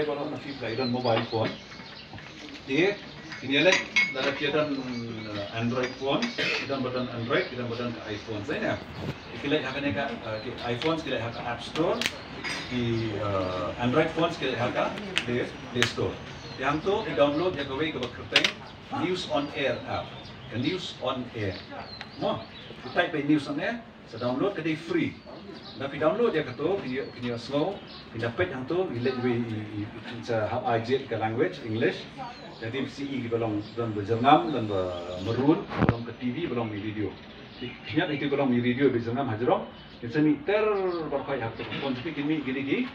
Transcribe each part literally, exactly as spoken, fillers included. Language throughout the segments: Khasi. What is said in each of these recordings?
Baroh na phi ba don mobile phone. Te kine leh, lada phi don, uh, Android phone, phi don ba don Android, phi don ba don ka iPhone. Sa ina ki leh ha kane ka, uh, ki iPhones ki leh ha ka App Store, ki, uh, Android phones ki leh ha ka Play, Play Store. Te hangto ki download ïa kawei kaba kyrteng News on Air app. Ka News on Air. Mo, ki type ba News on Air. Sa download ka dei free. Lada phi download ïa kato, phin ïoh, phin ïohsngew, phin da peit hangto, i leh iwei i, i, i, sa hap ai jied ka language English. Lada phi sngewsih kiba long, don ba jyrngam, don ba maroon, ba long ka TV, ba long mi radio. Phi, phin ïoh ïa kito ba long mi radio ba jyrngam hajrong. Kin sa mih ter baroh kawei ha kato ka phone, sa phi kin mih kine ki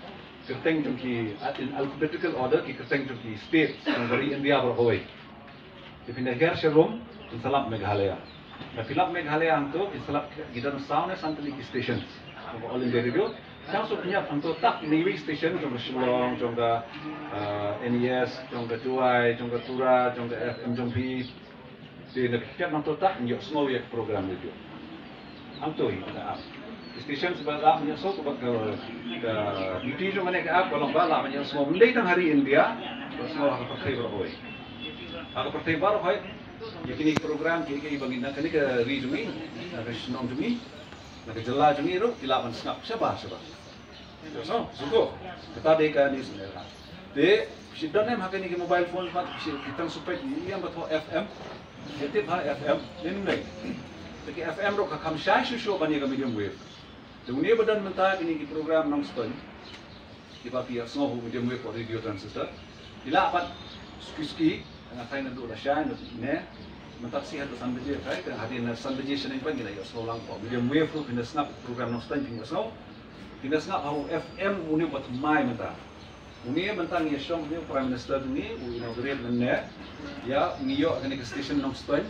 kyrteng jong ki, uh, in alphabetical order, ki kyrteng jong ki state jong ka ri India baroh kawei. Te phin da hiar sharum, phin sa lap Meghalaya. Lada phi lap Meghalaya hangto, phin sa lap ki don saw ne san tylli ki station jong ka All India Radio. Tang shu pynïap hangto tah, kine iwei station jong ka Shillong, jong ka, uh, N E S, jong ka Jowai, jong ka Tura, jong ka F M jong phi. Te lada phi pynïap hangto tah, phin ïohsngew ïa ka program radio. Hangto hi ka app. Station ba lah ban ïohsngew, ka, ka, ka beauty jong kane ka app ka long ba lah ban ïohsngew ym dei tang ha ri India, ïohsngew ha ka pyrthei baroh kawei. Ha ka pyrthei baroh kawei. Ïa kine ki program kiei kiei ba ngi na kane ka ri jong ngi, na ka shnong jong ngi, na ka jylla jong ngi ruh ki lah ban sngap shabar shabar. Ïohsngew, sngewthuh. Kata dei ka News on Air. Te phi don em ha kine ki mobile phone, phi tang shu peit ïa ba thoh F M. Ïa tip ha F M, ym dei. Te ki F M ruh ka kham shai shuh shuh ban ïa ka medium wave. Te une ba don mynta kine ki program Nongstoiñ, kiba phi ïohsngew ha medium wave radio transistor, ki lah pat suki suki, nga tharai naduh lashai, naduh ne, mynta shi haduh san baje, tharai, te hadien san baje shaneng pat ngi la ïohsngew lang ha medium wave ruh, phin da sngap program Nongstoiñ phin ïohsngew. Phin da sngap ha u F M une ba thymmai mynta. Une mynta ngi ïashong, une u Prime Minister jong ngi u inaugurate mynne. Ïa, ngi ïoh kane ka station Nongstoiñ.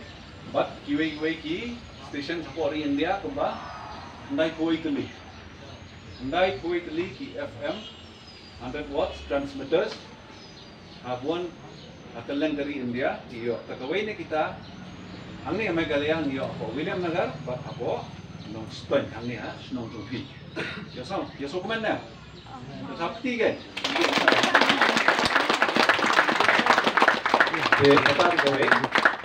Bad kiwei kiwei ki station hapoh ri India kumba khyndai phew tylli. Khyndai phew tylli ki F M hundred watts transmitters. Ha bun, ha kylleng ka ri India, ïoh. Te kawei na kita, hangne ha Meghalaya ngi ïoh hapoh Williamnagar, bad hapoh Nongstoiñ, hangne ha shnong jong phi. Ïohsngew, ïohsngew kumne. Ïohsngew kti ke. Te kata kawei.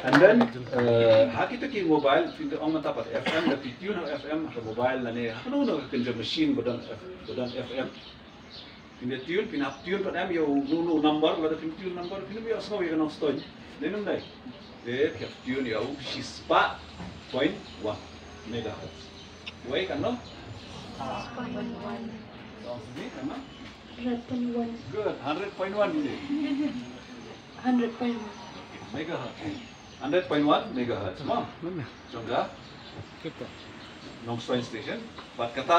And then, eh, ha kita ki mobile, phin da ong mynta pat F M, lada phi tune ha F M, ha mobile lane, ha kano kano ka kynja machine ba don F-, ba don F M. Phin da tune, phin hap tune pat em ïa uno uno u number, lada phin tune number, phin ym ïohsngew ïa ka Nongstoiñ. Dei ne ym dei? Te phin hap tune ïa u shispah point one megahertz. Wei katno? Song sini katno? Hundred point one. Good, hundred point one ini. Hundred point one. Megahertz. Hundred point one megahertz. Mo? Jong ka Nongstoiñ station. Bad kata